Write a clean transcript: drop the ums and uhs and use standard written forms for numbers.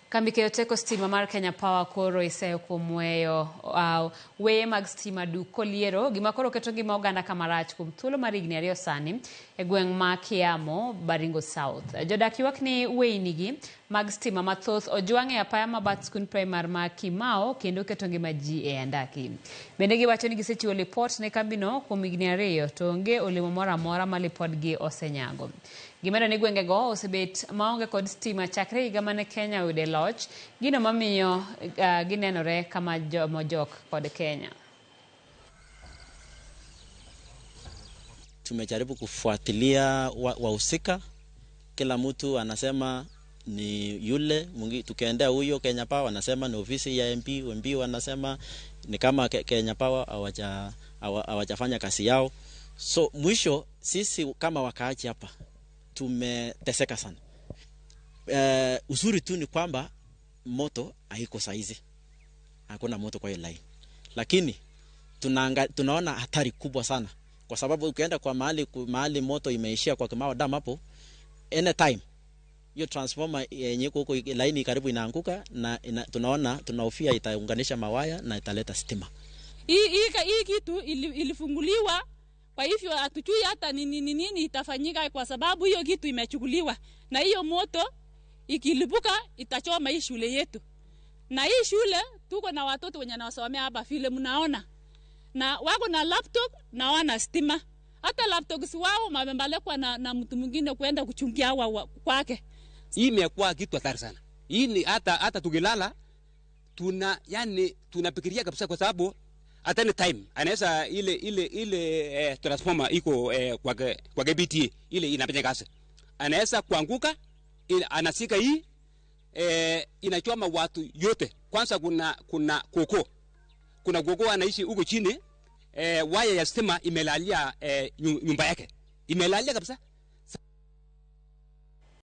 Kambi keyo teko stima mar Kenya Power koro iseyo kuom weyo weye mag stima duk koliero, gima koro keto ngima oganda kama rach kuom thuolo mar higni 2 sani e gweng' ma Kiamo, Baringo South. Jodak ywak ni weyni gi mag stima mathoth ojwang' e apaya ma bath skund primar ma Kimao kendo keto ngima ji e andaki. Bende giwacho ni gisechiwo lipot ne kambino kuom higni 2 to onge olemo moro amora ma lipodgi osenyago. Gimedo ni gwengego osebet maonge kod stima chakre higa mane Kenya oyude loch, gino mamiyo ginenore kama jomojok kod Kenya. Tumejaribu kufuatilia wahusika, kila mtu anasema ni yule, tukiendea huyo Kenya Power wanasema ni ofisi ya MP, MP wanasema ni kama Kenya Power hawajafanya kazi yao. So mwisho sisi kama wakaaji hapa tumeteseka sana. Uzuri tu ni kwamba moto haiko saizi. Hakuna moto kwa hiyo line. Lakini tunaona hatari kubwa sana kwa sababu ukienda kwa mahali moto imeishia kwa Kimao Dam hapo, anytime hiyo transformer yenye iko huko line karibu inaanguka na tunaona tunahofia itaunganisha mawaya na italeta stima. Hii kitu ilifunguliwa, kwa hivyo hatujui hata nini itafanyika kwa sababu hiyo kitu imechukuliwa na hiyo moto ikilipuka itachoma hii shule yetu. Na hii shule tuko na watoto wenye wanasomea hapa vile mnaona. Na wako na laptop na wana stima. Hata laptops wao wamepelekwa na mtu mwingine kwenda kuchungia kwake. Hii imekuwa kitu hatari sana. Hii ni hata tukilala tunafikiria kabisa kwa sababu at any time anaweza ile transformer iko kwa KPT ile inafanya kazi. Anaweza kuanguka, anasika hii, inachoma watu yote. Kwanza kuna koko. Kuna koko anaishi huko chini, waya ya stima imelalia nyumba yake. Imelalia kabisa.